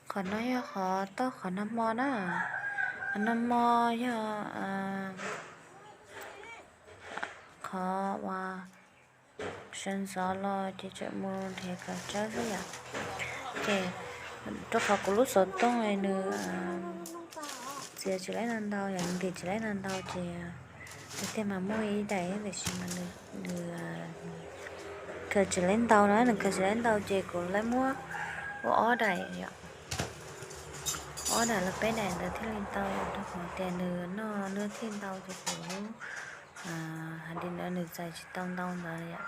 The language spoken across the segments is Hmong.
Qhov no yog qhov toj qhov nag hmo na. Qhov nag hmo yog qhov uas sawv ntxov los ces tseem mus nrhiav kav tsawb xwb yom. Ces rau qhov kuv lub xov tooj nws txiav tsis laib ntau ntau yom, nws ntim tsis laib ntau ntau ces nws thiaj mas muaj ib daim tiam sis mas nws khaws tsis laib ntau na, nws khaws tsis laib ntau ces kuv laib muab ua ob daim yom. Ob daim los peb daim ntawd thiaj li tau yom, rau qhov tias nws noj nws thiaj ntau ces kuv hais li ntawd nws txais tsis tau ntau ntawd yom.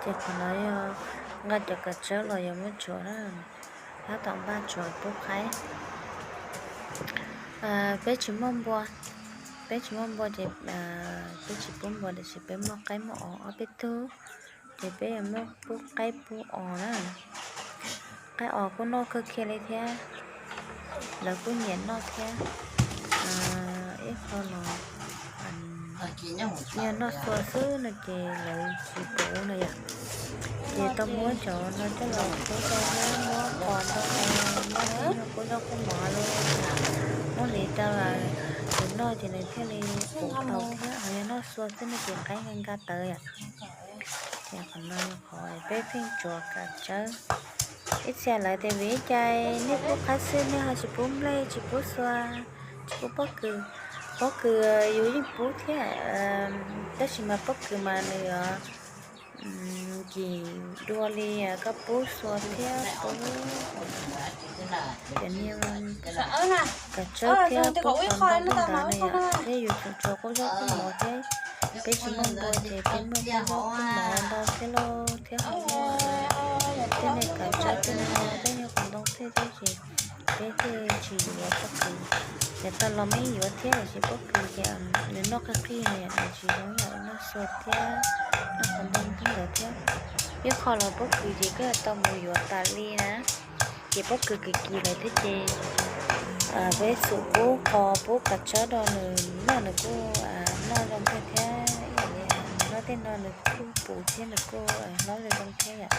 Ces qhov no yog nqa cov kav tsawb los yuav muab tsuav na, tab tom npaj tsuav pub qaib. Peb tsis muaj npua, peb tsis muaj npua ces peb tsis pub npua tiam sis peb muaj qaib muaj os ob peb tug, ces peb yuav muab pub qaib pub os na. Qaib os kuj noj kawg kiag li thiab, lawv kuj nyiam noj thiab. Ib qho los yog noj xua xwb no ces lawv tsis pub no yom. Ces tau muab cov no coj los pub rau thiab muab qos rau, muab tej nyuag kub zaub kub mov los muab li rau lawv noj ces nws thiaj li pum tau thiab. Ho yog noj xua xwb no ces qaib nka nka tawv yom. Ces qhov no yog qhov peb pheej tsuav kav tsawb. Ib txhia lawv tias vim li cas nej pub qaib xwb nej ho tsis pub nplej, tsis pub xua, tsis pub pob kws? Pob kws yus yeej pub thiab, tab sis mas pob kws mas nws kim dua li koj pub xua thiab pub cov niag kav tsawb thiab pub qos ntoo tej ntawd no yom. Thiab yus tseem tsuav kub zaub kub mov thiab, peb tsis muaj npua ces peb muaj kub zaub kub mov ntau thiab lauj, thiab ho muaj tej niag kav tsawb tej no tej nyuag qos ntoo tej thiab ces peb thiaj tsis yuav pob kws. Yav tas los muaj ib yuav thiab tiam sis pob kws ces nws noj qij qij no yom, nws tsis zoo yam noj xua thiab noj qos ntoo tej ntawd thiab. Ib qho los pob kws ces koj yuav tau mus yuav tas li na, ces pob kws kim kim lawm thiab ces peb xub pub qos pub kav tsawb rau nws noj nws kuj noj zoo kawg thiab, noj tej no nws kuj pum thiab nws kuj hlob zoo zoo thiab yom.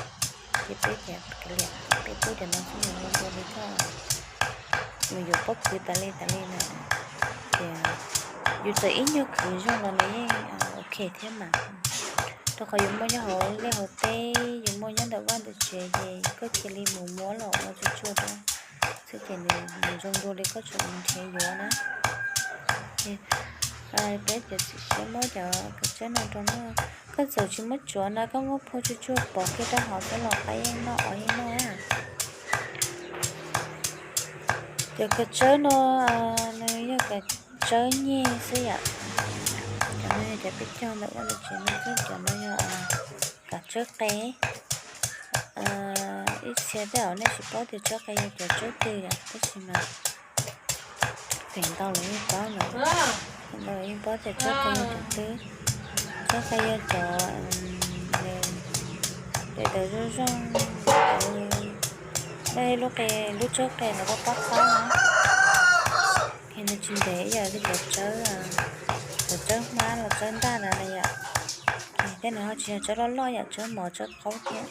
Ces peb ces kav liam peb pub cov no xwb nws zoo dua li koj mus yuav pob kws tas li tas li na. Ces yus txawm ib nyuag khwv zoo los nws yeej ok thiab mas, rau qhov yus muaj nyob hauv liaj hauv teb, yus muaj nyob ntawm vaj ntawm tsev ces koj cia li mus muab los ua tsuag tsuag rau xwb ces nws zoo dua li koj tseem mus nrhiav yuav na. Peb ces siab muab cov kav tsawb no rau noj. Koj txawm tsis muab tsuav no koj muab phua tsuag tsuag pov kiag rau hauv xwb los qaib yeej noj os yeej noj na. Cov kav tsawb no nws yog kav tsawb nyeg xwb yom. Cov no yog cov peb cog ntawm vaj ntawm tsev no xwb, cov no yog kav tsawb qe. Ib txhia tej zaum nej tsis paub tias tsawb qe yog cov tsawb twg yom, tab sis mas feem ntau lawv yeej paub lawm, feem ntau lawv yeej paub tias tsawb qe yog cov twg. Tsawb qe yog cov daim tawv zoo zoo, lub qe, lub tsawb qe los kuj pab qaib na. Ces nws tsis ntev ib yam li cov tsawb, cov tsawb hmab los tsawb ntaj ntawd na yom. Tej no ho tsis yog tsawb loj loj yom, tsawb mov tsawb qaub thiab.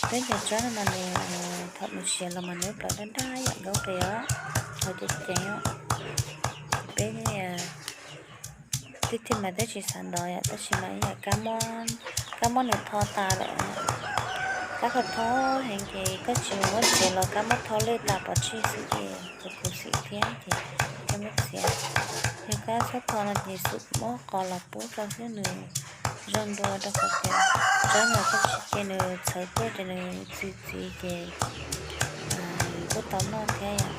Peb cov tsawb no mas nws thaum nws siav los mas nws plaws daj daj yam nkaus qe os, ho ceev ceev os. Peb twb thiaj mas twb tsis xav ntov yom, tab sis mas yam kab mob nws tho tas lawm. Kab qhov tho heev ces koj tsis muab txiav los kab mob tho lwj tas pov tseg xwb ces kuv kuv xim thiab ces thiaj muab txiav. Yog kab txhob tho no ces xub muab qos los pub rau xwb nws zoo dua rau qhov tias tsawb no koj tsis cia nws txhawv tuaj ces nws txi txiv ces kuj tau noj thiab yom.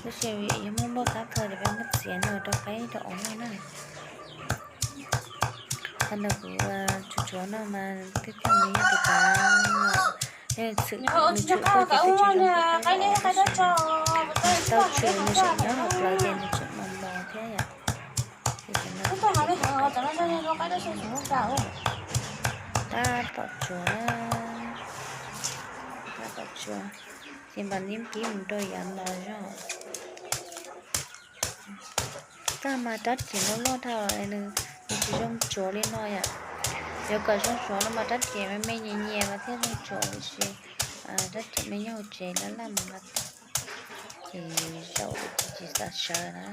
Tab sis yog muaj muaj kab tho ces peb muab txiav no rau qaib rau os noj na. Qhov ntawd kuv tsuav tsuav no mas twb tsis yog tus kav no, nws tshwm tuaj ces twb tsis zoo rau qaib os, tab sis tau tshwm nws tseem nyob hauv plawv ces nws tseem mos mos thiab yom. Tab tom tsuav na, tab tom tsuav, ces npam nib kib mus rau yav mos zog. Tab mas rab riam loj loj dhau, nws tsis zoo tsuav li no yom. Yuav kom zoo tsuav no mas rab riam me me nyias nyias mas thiaj zoo tsuav, tiam sis rab riam me nyob hauv tsev laj laj mus nqa tag, ces zaum ces tsis xav sawv na.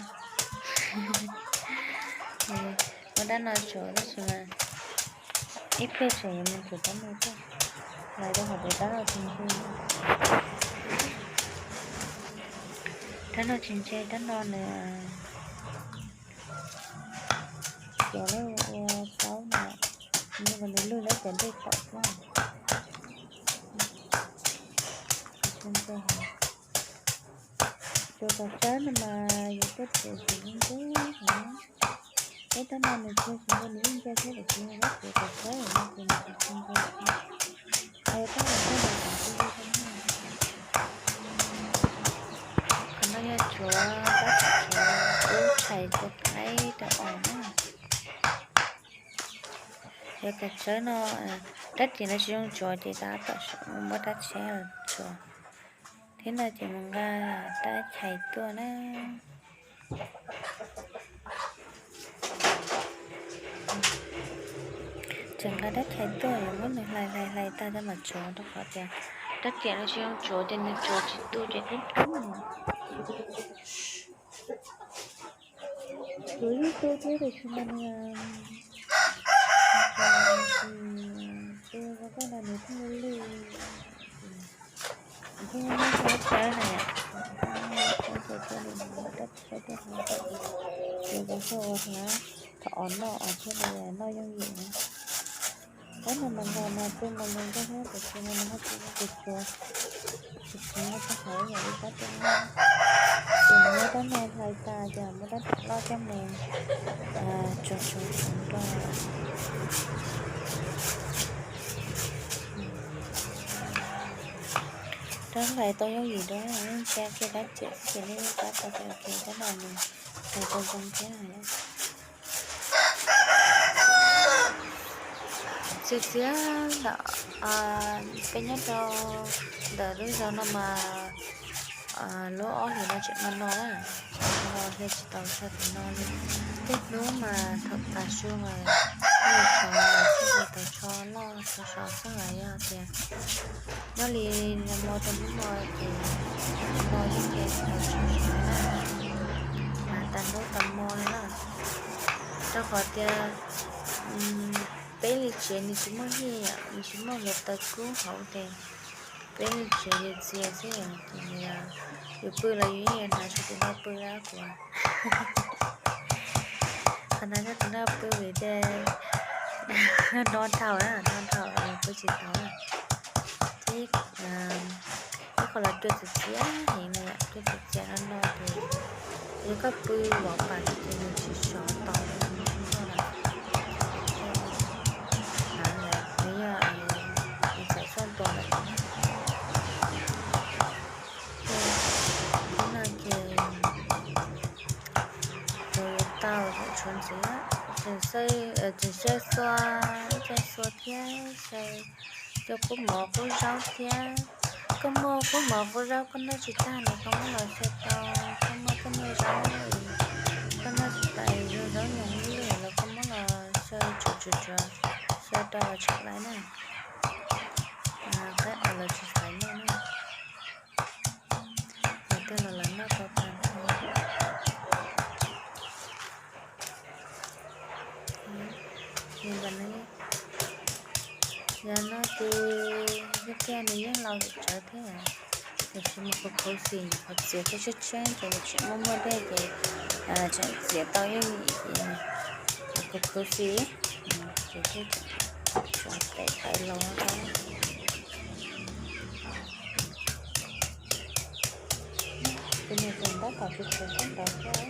Muab rab no tsuav tab sis mas ib pliag tseem yuav mus tsuav rab no thiab. Lawv rau qhov tias rab no tsis ntse, rab no tsis ntse, rab no nws cov lawv ua plaub no, nws lwj lawv cov dej tawm tuaj. Cov kav tsawb no mas yus tuaj tsev ces yeej ntse heev. Peb rab no nws tsis tshua ntse, nws yeej ntse thiab tiam sis yog cov kav tsawb no ces nws tsis tshua ntse. Qhov no yog tsuav rab tsuav kub tshais rau qaib rau os na. Yog kav tsawb no, rab riam no tsis zoo tsuav ces tab tom muab rab tsheb los tsuav. Thiab no ces mus nqa rab chais tuaj na. Tseem nqa rab chais tuaj yuav muab nws hlais hlais hlais tag coj mam tsuav rau qhov tias rab riam no tsis zoo tsuav ces nws tsuav tsis tu ces tib tub. Tsuav yeej tu thiab tiam sis mas nws tu rau koj no nws thiaj li lwj. Thiab muab rab tsheb na, rab tsheb coj li no, rab tsheb coj li no, ces cov xyov ua hlab thaum os noj os thiab li noj yooj yim na. Rab no mas nqa mas pw mas nqa nkauj thiab tiam sis mas nws ho tsis zoo tsuav, tsis tshua nyob txog qhov yam li rab riam loj. Ces muab rab no hlais tas ces muab rab riam loj coj mus tsuav tsuav tsuav rau. Rab hlais tau yooj yim dua, ntsia kiag rab riam xwb ces nej yeej paub tau tias rab no nws hlais tau zoo thiab. Txias txias ntawm peb nyob rau ntawm lub zos no mas lub ob hlis no tseem no no na, tseem no no thiaj tsis tau tshaj tam no li. Tej hnub mas thaum tas su mas thiaj li sov, thiaj li tau tsho loj tsho sov xwb los yog tias nyob li no rau hnub no ces no yeej tsis tau tsho sov na, mas tag hnub tag hmo li na. Rau qhov tias peb li tsev nws tsis muaj hij, nws tsis muaj hluav taws kub hauv ces peb li tsev li txias xwb, yus pw los yus yeej yuav hnav tshaj tus no pw dab kuv. Qhov hnav tshaj tus no pw vim tias no dhau na, no dhau pw tsis tau na. Thiab ib qho los cua txias txias heev na yom, cua txias txias no no ces yog koj pw vov pas ces nws tsis sov tau li no na. Nws yog ib txhais xoj ntua lawm. Hnub no ces kuv yuav tau tshuav ntxiv, tseem xyaw xua, xyaw xua thiab xyaw cov kub mov kub zaub thiab. Koj muaj kub mov kub zaub koj noj tsis tag los koj muab los xyaw tau, koj muaj koj niag zaub, koj noj tsis tag zoo zaub nyoos lwj los koj muab los xyaw tsuav tsuav tsuav, xyaw rau los tsis laiv na. Qaib os los tsis xaiv noj na. Yog tej los lawv noj tau tag. Yog no ces yog tiag nws yeej laus tsawv thiab, tiam sis mas kuv khuv xim qhov txias thiab tshiab tshiab ces nws tseem muaj muaj dej ces tseem txiav tau yooj yim ces kuv khuv xim ces thiaj tseem tshuav pem pais los rau. Tus niag tseem tab tom tsuav tsuav sab nraud thiab.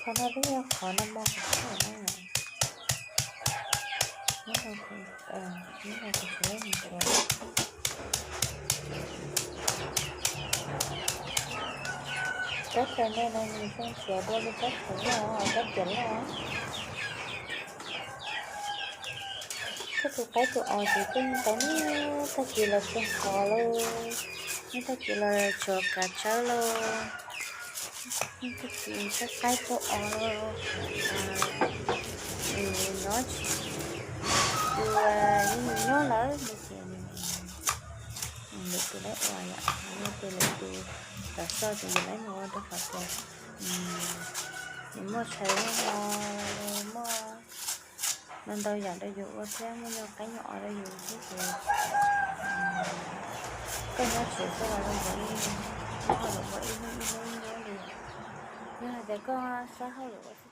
Qhov no twb yog qhov no mos kuv txhawj na. Nyob no kuv tsis mus tsuav. Rab riam me no nws zoo tsuav dua li rab riam loj, rab riam loj. Koj tus qaib tus os ces koj yeej tau niaj tag kis los tsuag qos lauj, niaj tag kis los tsuag kav tsawb lauj. Tus qaib qaib pub os, nyob tsis, tus yeej nyob lawm no ces lwm tus laib ua yom, yog tias lwm tus tam soj ces yus laib mus ua rau qhov tias nws muaj tshais muaj hmo, muaj ntau ntau yam rau yus ua thiab, muaj nyuag qaib nyuag os rau yus thiab ces koj nyob tsev xwb los zoo nkaus li nyob hauj lwm ua ib hnub ib hnub ib hnub li. Yog hais tias koj sab hauj lwm ua